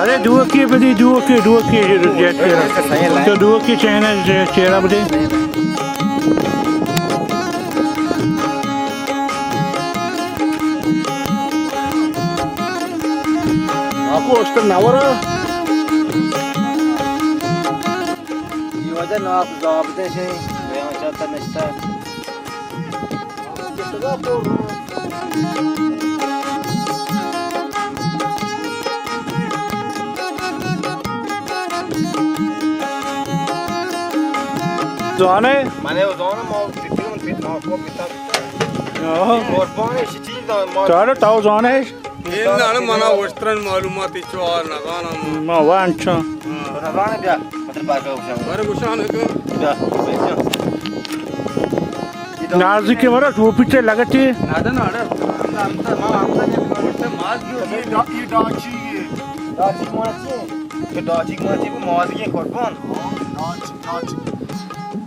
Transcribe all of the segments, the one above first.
ارے دوکی بدی، دوکی، دوکی چہرہ۔ تو دوکی چہرہ، چہرہ بدی۔ آکو اشتر نورا۔ یہ وجہ ناپ زاب دے شے، بیان چاہتا نشتا۔ زانے؟ منے زانے ما دیتی ہوں، پھر ما کو پتا۔ قربان ہے، چیز ما۔ چارو تاو زانے؟ اے ناڑ منا وشترن معلومات چو آر نزاناں ما۔ ما وانچاں۔ نزاناں بیا، مطلب بارگاہ گوشاں۔ بارے گوشاں کہ۔ بیا، بیا۔ نازی کے مرا ٹوپی تے لگتی۔ نادا ناڑا۔ ہمتا، ہمتا، ما ہمتا یہ گوشتے ماز گیو۔ یہ ڈا-، یہ ڈاچی ہے۔ ڈاچی مانا چی ہے؟ کہ ڈاچی مانا چی ہے؟ ماز گیو قربان۔ ڈاچی، ڈاچی۔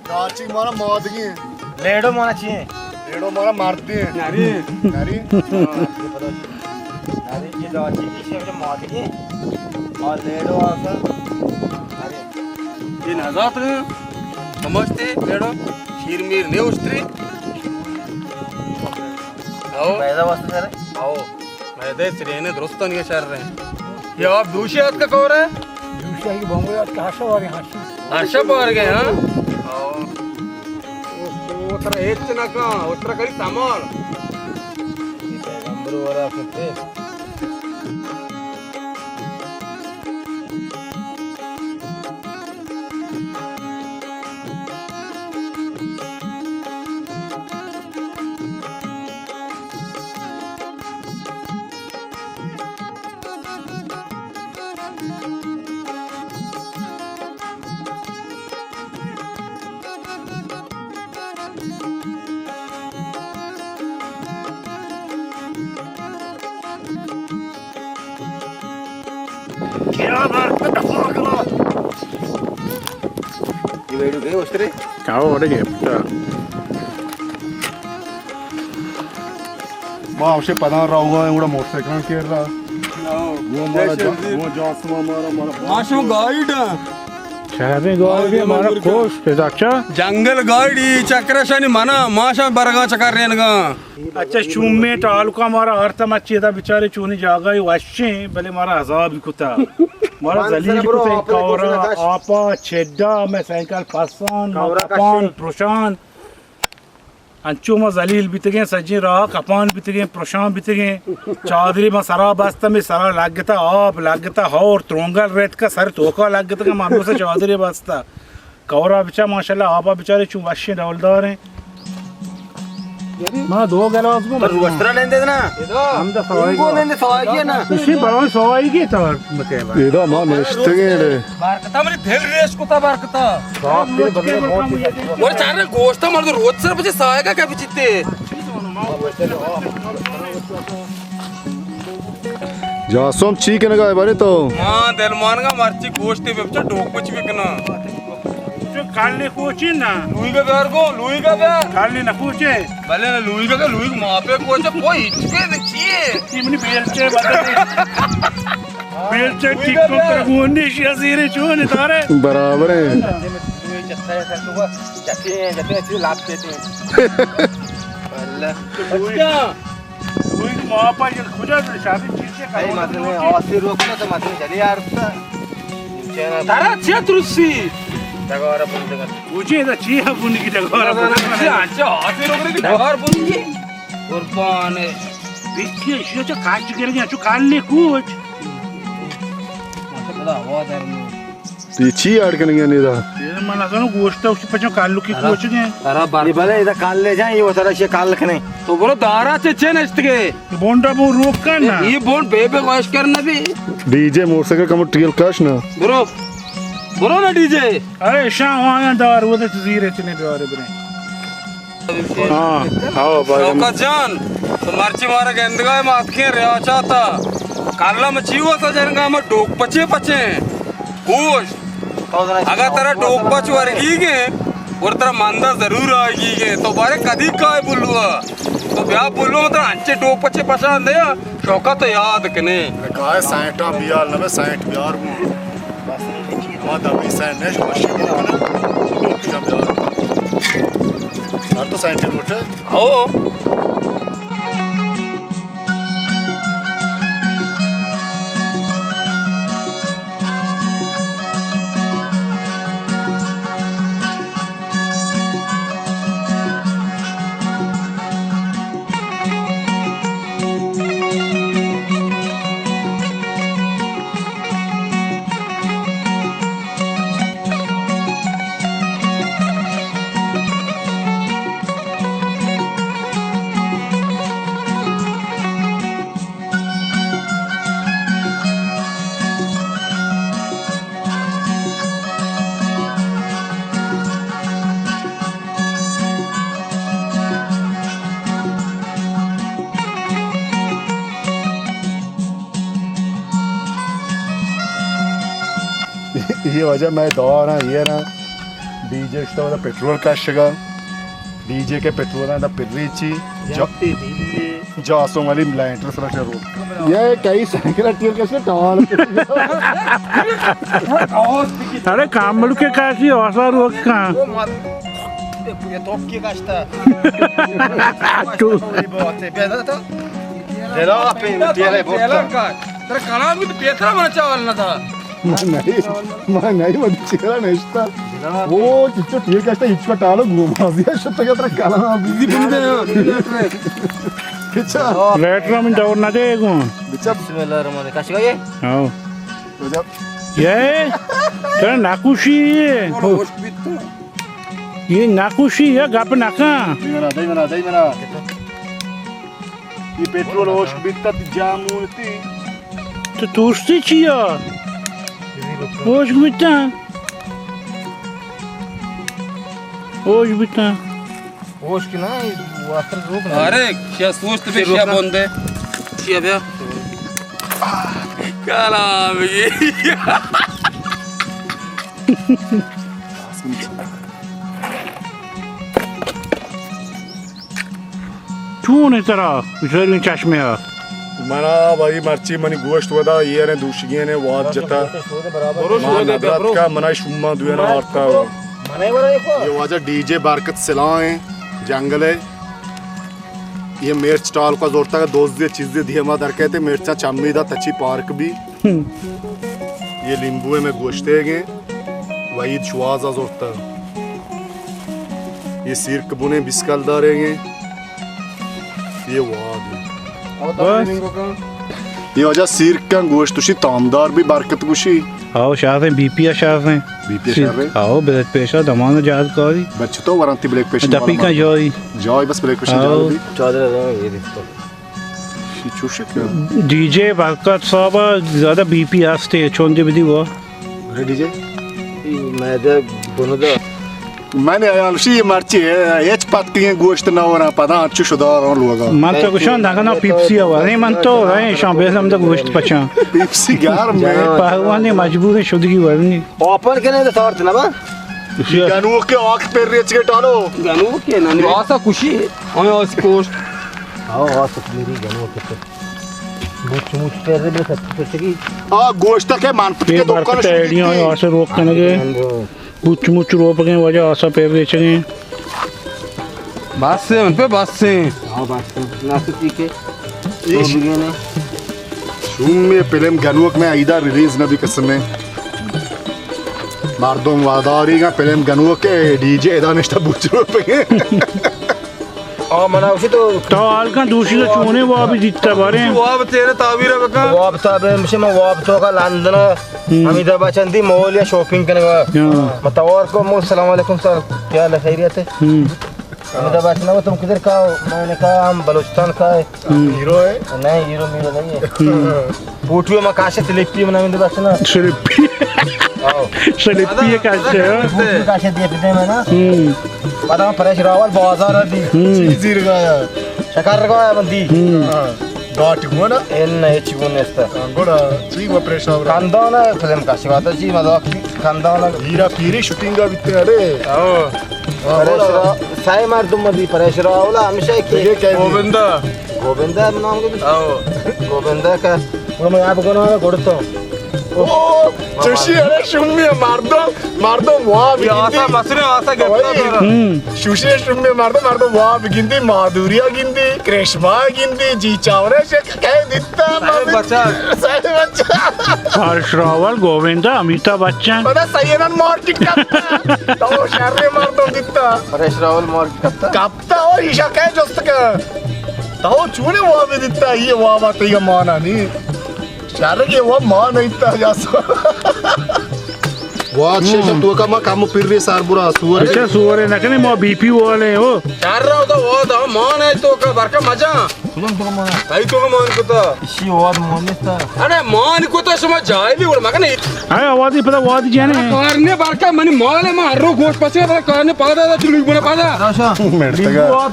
ڈاچی مانا ماز گیو۔ لیڑو مانا چی ہے؟ لیڑو مانا مردی۔ نری۔ نری۔ ہاں، یہ پتہ۔ نری یہ ڈاچی کی شے ماتی کی۔ اور لیڑو آسا۔ نری۔ یہ نزات سمجھتے لیڑو۔ شیر میر نے اشتری۔ او۔ پیدا واسطے کرے۔ او۔ میدے سرینے درستانی شر رہے۔ یہ آپ دوشی آت کا کور ہے؟ دوشی آت کی بمبئی آت کا ہرشا واری ہرشا۔ ہرشا بار گئے، ہاں؟ او۔ او ترا ہچ نہ کن، او ترا کری تمال۔ یہ پیغمبر ورا کتے۔ یہ ویڈیو گئے اشترے؟ کاو وڑے گئے پتا۔ ما ہمشے پدان راوگا ہیں، گڑا موٹر سائیکلان کیر رہا۔ وہ ہمارا جا-، وہ جاسم ہمارا، ہمارا ما شو گائیڈ ہیں۔ شہریں گائیڈ ہیں، ہمارا کوش، ادا چا؟ جنگل گائیڈ ہی چکرشانی منا، ما شا برگاں چکر رینگاں۔ اچھا، شومیں ٹالکا مارا ہر تم اچھی ادا بیچارے چونی جاگہ ہی وشیں، بلے مارا عذاب ہی کتا۔ مارا ذلیل کتا، کورا، آپا، چڈا، میں سائیکل پسان، کورا کپان، کشے۔ پروشان۔ انچو ما ذلیل بیتگیں، سجیں راہ کپان بیتگیں، پرشان بیتگیں۔ چادری ما سرا بستہ، می سرا لگتا، آپ لگتا، ہور ترونگل ریتکا، سر توکا لگتا کہ ما ہمیں سے چادری بستہ۔ کورا بچا ماشاءاللہ، آپا بچارے چون وشیں ڈولداریں۔ ما دو گلاس گو پر وسترا لیندے نا۔ ہم دا سوائیگی۔ لیندے سوائیگی نا۔ اسی برای سوائیگی تور مکے با۔ ادا ما نشتگیں رے۔ برکتا منی دل ریش کتا برکتا۔ اور چار گوشتا مرد روچ سر بچے سائیگا کیا بچیتے۔ جاسم چی کنگا ہے بارے تو؟ ہاں، دل مانگا مرچی گوشتے بچا ڈوک کچھ بکنا۔ چو کالی کوچی نا۔ لوئی کا بیار کو، لوئی کا بیار۔ کالی نہ کوچے۔ بلے نہ لوئی کا، لوئی ما پہ کوچا کوئی ہچ کے چیے۔ یہ منی بیلچے بدلے۔ بیلچے ٹک ٹاک کرگونی شیا زیرے چون تارے۔ برابر ہے۔ جتے ہیں، جتے ہیں، چیز لاپ دیتے ہیں۔ اللہ۔ اچھا۔ دوئیں ما پا یہ کجا شادی چیز کے اے مزنے آسی روک نہ تو مزنے جلی یار۔ ترا چے ترسی؟ ڈگارا بندگا۔ مجھے دا چی ہے بن کی ڈگارا بن؟ اچھا، اچھا، آسی روک کی ڈگار بن کی۔ قربان۔ بیچے شو چا کاش گر گیا، چو کال نے کوچ۔ ماشاءاللہ، ہوا در۔ تئی چی اڈ کنگی ایں ادا؟ اے من نزانوں، گوشت ءَ اسی پچو کالو کی ترا، کوچ گئے۔ ترا بر- اے بلے ادا کال لے جائیں، اے وترا شے کال کنے۔ تو برو دارا چے چے نشتگے؟ بونڈا بو روک کن نا۔ اے بونڈ بے بے واش کرنا بھی۔ ڈی جے موٹر سائیکل کمو ٹیل کش نا۔ برو۔ برو نا ڈی جے۔ ارے شاہ آیاں دار، وہ تو زیرے چنے بیارے برے۔ ہاں، ہاں، بھائی۔ شوکت جان، تو مرچی مارا گندگا ہے، ما اتکیں ریاچا تا۔ کالا مچی ہوا تا جنگا، ما ڈوک پچے پچے۔ گوش، اگا ترا ڈوک پچ ورگی گے، اور ترا ماندا ضرور آئیگی گے۔ تو بارے کدی کائے بلوا؟ تو بیا بلوا، ما ترا انچے ڈوک پچے پچان دیا، شوکت تو یاد کنے۔ کائے سائنٹا بیال نہ، سائنٹ بیار بو۔ ما دبی سائن نش مشین کنم، کجا بیار۔ سر تو سائن کے لوٹے۔ او۔ یہ وجہ میں دور ہاں، یہ نا ڈی جے اشتا ودا پٹرول کشگا، ڈی جے کے پٹرول دا پریچی جا-، جاسوں والی لائنٹر سرا شروع۔ یہ کئی سائیکل ٹیر کشگا ٹال۔ ارے کامل کے کاشی اوسار وقت کہاں؟ یہ توکی کشتا۔ تو۔ بیا دا تو۔ دلا پہ تیرے بوتا۔ ترا کلام بھی تو پیترا منا چاول نہ تھا۔ من نہیں، من نہیں، من چیرا نشتا۔ وہ چچو ٹیر کشتا، ہچ کو ٹالو گھوما دیا، شتا کیا ترا کلام بھی۔ بندے۔ اچھا۔ لیٹر من دور نہ دے گو۔ بچا۔ بسم اللہ الرحمن الرحیم۔ کاشی کا یہ؟ ہاں۔ تو جب۔ یہ؟ ترا ناکوشی ہے۔ یہ ناکوشی ہے، گپ نہ کن۔ دئی منا، دئی منا، دئی منا۔ یہ پٹرول ہوش بیتا تی جامون تی۔ تو توستی چیا؟ ہوش بیتا۔ ہوش بیتا۔ ہوش کی نا، واتر روک نا۔ ارے، شیا سوچ تو بے، شیا بوندے۔ شیا بیا۔ کالا بگی۔ چون ترا زرین چشمے ء؟ منا بھائی مرچی منی گوشت ودا، یہ نے دوشگین واد جتا۔ برو ما شودے ندرات برو۔ کا منا شوما دوینا آرتا۔ یہ واجہ ڈی جے برکت سلاح ہیں جنگل ہے۔ یہ مرچ ٹال کا زورتا کا دوست دے چیز دے دیما در کہتے مرچا چمی دا تچی پارک بھی۔ یہ لیمبو ہے میں گوشتے گے، وحید شواز ء زرتا۔ یہ سیرک بنے بیس کلدارے گے۔ یہ واد۔ بس۔ یہ وجہ سیرک کا گوشت توشی تامدار بھی برکت گوشی۔ آو شاز ہیں، بی پی شاز ہیں۔ بی پی شاز ہیں۔ آو بلڈ پریشر دمان جہاز کاری۔ بچ تو ورانتی بلڈ پریشر دپی کا جوئی۔ جوئی بس بلڈ پریشر آو۔ جوئی۔ چادر ہے، یہ دیکھو۔ ڈی جے برکت صاحب زیادہ بی پی ہستے، چون دے بدی وہ۔ ارے ڈی جے؟ میں دے بنو دا۔ من حیال شی مرچی ہے، ہچ پتکیں گوشت نہ ورا پدا انچو شدار ہوں لوگا۔ من تو گشان دگنا پیپسی ہوا، نہیں من تو رہے شان بیلم دا گوشت پچاں۔ پیپسی گار میں۔ پہلوانی مجبور شدگی ورنی۔ اوپن کنے دے سارت نہ با۔ گنوک کے آک پر ریچ کے ٹالو۔ گنوک کے نہ آسا کشی ہے۔ ہمیں آس کوشت۔ آو، آس میری گنوک کے۔ بوچ موچ پر رے بس اچھی پچگی۔ آ گوشت کے مان پٹ کے دکان شروع کی۔ آسا روک کنگے۔ بوچ موچ روپگیں وجہ آسا پر ریچگیں۔ بس سے، ان پہ بس سے۔ ہاں، بس سے۔ ناسو ٹھیک ہے۔ ایش۔ شوم میں فلم گنوک میں عیدہ ریلیز نہ بھی قسم ہے۔ مردم واداری گا فلم گنوک ہے، ڈی جے ادا نشتا بوچ روپگیں۔ آ، منا گوشی تو تو حال کن دوشی تو چونے وابی دیتا بارے۔ واب تیرے تعبیر بکن۔ واب تعبیر مشے من واب تو کا لندن ہم۔ حمید آباد چندی مول یا شاپنگ کنگا۔ ہاں۔ متوار کو مو، السلام علیکم سر، کیا حال ہے، خیریت ہے؟ ہم۔ حمید آباد چندی، تم کدھر کا ہو؟ میں نے کہا ہم بلوچستان کا ہے۔ ہم۔ ہیرو ہے؟ نہیں، ہیرو میرو نہیں ہے۔ ہم۔ فوٹو ما کاشے سلیپی منا من بس نا۔ سلیپی۔ آؤ۔ سلیپی کاشے، ہاں۔ فوٹو کاشے دیے پتے میں نا۔ ہم۔ پدا پریش راول بازار دی۔ ہم۔ چیزی رگایا۔ شکر رگایا بندی۔ ہم۔ ہاں۔ گاٹ گونا؟ ان نہ چی گون نستا۔ ہاں، گونا۔ چی گو پریش راول؟ کندانا فلم کاشے بات چی مذاق کندانا۔ ہیرا پیری شوٹنگ بیتے ارے۔ آؤ۔ ہاں، پریش گونا۔ را-، سائے مردم مدی پریش راولا ہمیشہ کی۔ گووندا۔ گووندا نام کے؟ آؤ۔ گووندا کا۔ گڑا من آپ کناں، گڑا تو۔ او، چوشی ارے شومی مردم، مردم واب گندی۔ آسا مسرے آسا گپتا۔ ہم۔ شوشی شومی مردم، مردم واب گندی، مادوریا گندی، کرشما گندی، جی چاورے شک کہے دیتا۔ سائے بچا۔ سائے بچا۔ ہرش راول، گووندا، امیتابھ بچن۔ پدا سیدن مارکیٹ کپتا۔ تو شر مردم دیتا۔ ہرش راول مارکیٹ کپتا۔ کپتا او ایشا کہے جست کن۔ تو چونے واب دیتا، یہ واب آتے یہ مانا نہیں۔ شر کے واب مان ایتا جاسو۔ واد شش تو کا ما کم پھر رے سار برا سور۔ اچھا، سور نہ کنے، ما بی پی والے ہو۔ چار رہا ہوتا واد، مان ہے تو کا برکا مجا۔ کئی تو کا مان کتا؟ اسی واد مان نیستا۔ ارے مان کتا شما جاہلی وڑ مکنے۔ اے آوازی پتا واد جانے۔ کارنے برکا منی مال ہے، ما ہر رو گوش پچے، بلا کارنے پادا دا چلو بنا پادا۔ مرتگا۔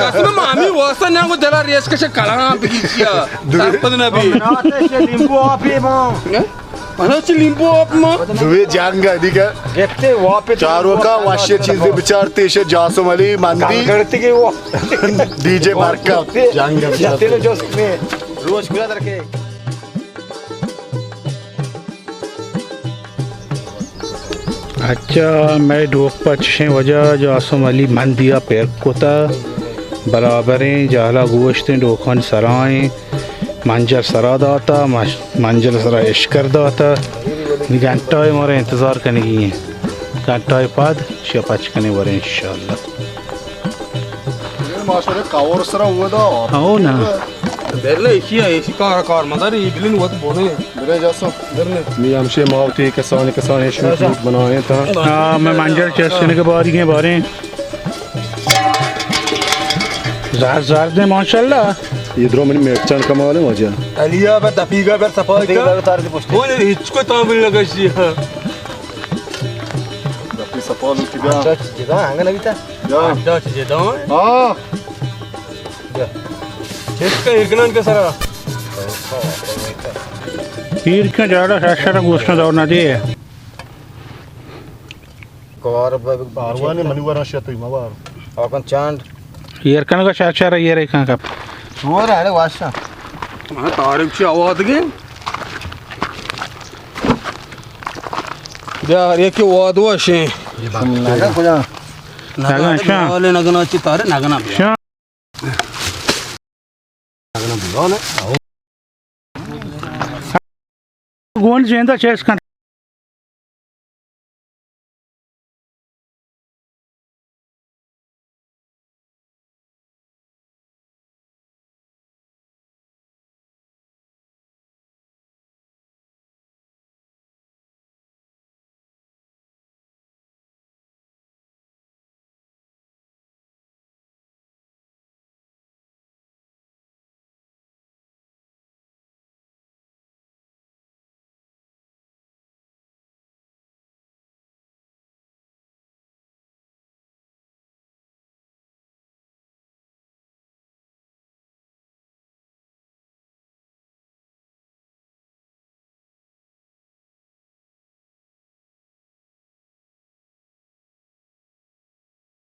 قسم مامی واسطہ نہ کو دلا ریس کش کلام بگیچیا۔ درپد نبی۔ لیمبو آپی ما۔ پنچ لیمبو آپ ما۔ دوی جنگ ہے دیگه۔ گپتے واپس۔ چاروکا واشی چیز بچارتے شے جاسم علی مندی۔ گڑتی کے وہ۔ ڈی جے برکت۔ جنگ ہے۔ جاتے نو جوست میں۔ روش گلا درکے۔ اچھا، مئے ڈوک پہ چشیں وجہ جاسم علی مندی ءَ پر کتہ، برابریں جہلا گوشتیں ڈوکانی سرائیں منجل سرا داتہ، مش-، منجل سرا اشکر داتہ۔ نی گھنٹہ ءَ مارا انتظار کنگی ایں۔ گھنٹہ ءَ پد شیا پچ کنیں وریں انشاءاللہ۔ ماشاءاللہ کور سرا ہوا دا۔ او نا۔ برنے ایشی ہے، ایشی کار، کار مدار، یہ بلن وقت بونے۔ برے جاسو۔ برنے۔ می ہمشے ماوتی کسانی، کسانی شوت ووت بنائیں تا۔ ہاں، میں منجل چیس کنگے باری کے بارے۔ زہر، زہر دے ماشاءاللہ۔ یہ درو منی مرچان کمال ہے واجہ۔ علیا بہ دپیگا بر صفائی کا۔ دپیگا بر تار دی پشت۔ وہ ہچ کو تام لگا سی۔ دپی صفا لوٹی گا۔ اچھا، جدا ہنگا نبیتا۔ یا۔ اڈا چہ جدائیں۔ ہاں۔ بیا۔ چست کا ایرکنان کے سرا۔ ایرکن جاڑا شاشرا گوشتنا دور نہ دے۔ کار بہ-، آروانی منی ورا شتوی موار۔ آکن چانڈ۔ ایرکن کا شاشرا ایرکن کا۔ سور ہے، ارے واشا۔ ہاں، تاریخ چی آواز گے۔ بیا، ہر یکے واد وشیں۔ نگن کجا؟ نگن، نگن، شاہ۔ نگن، نگن چی تارے، نگن بیا۔ شاہ۔ نگن بیا، نے۔ گون جیندا چیس کن۔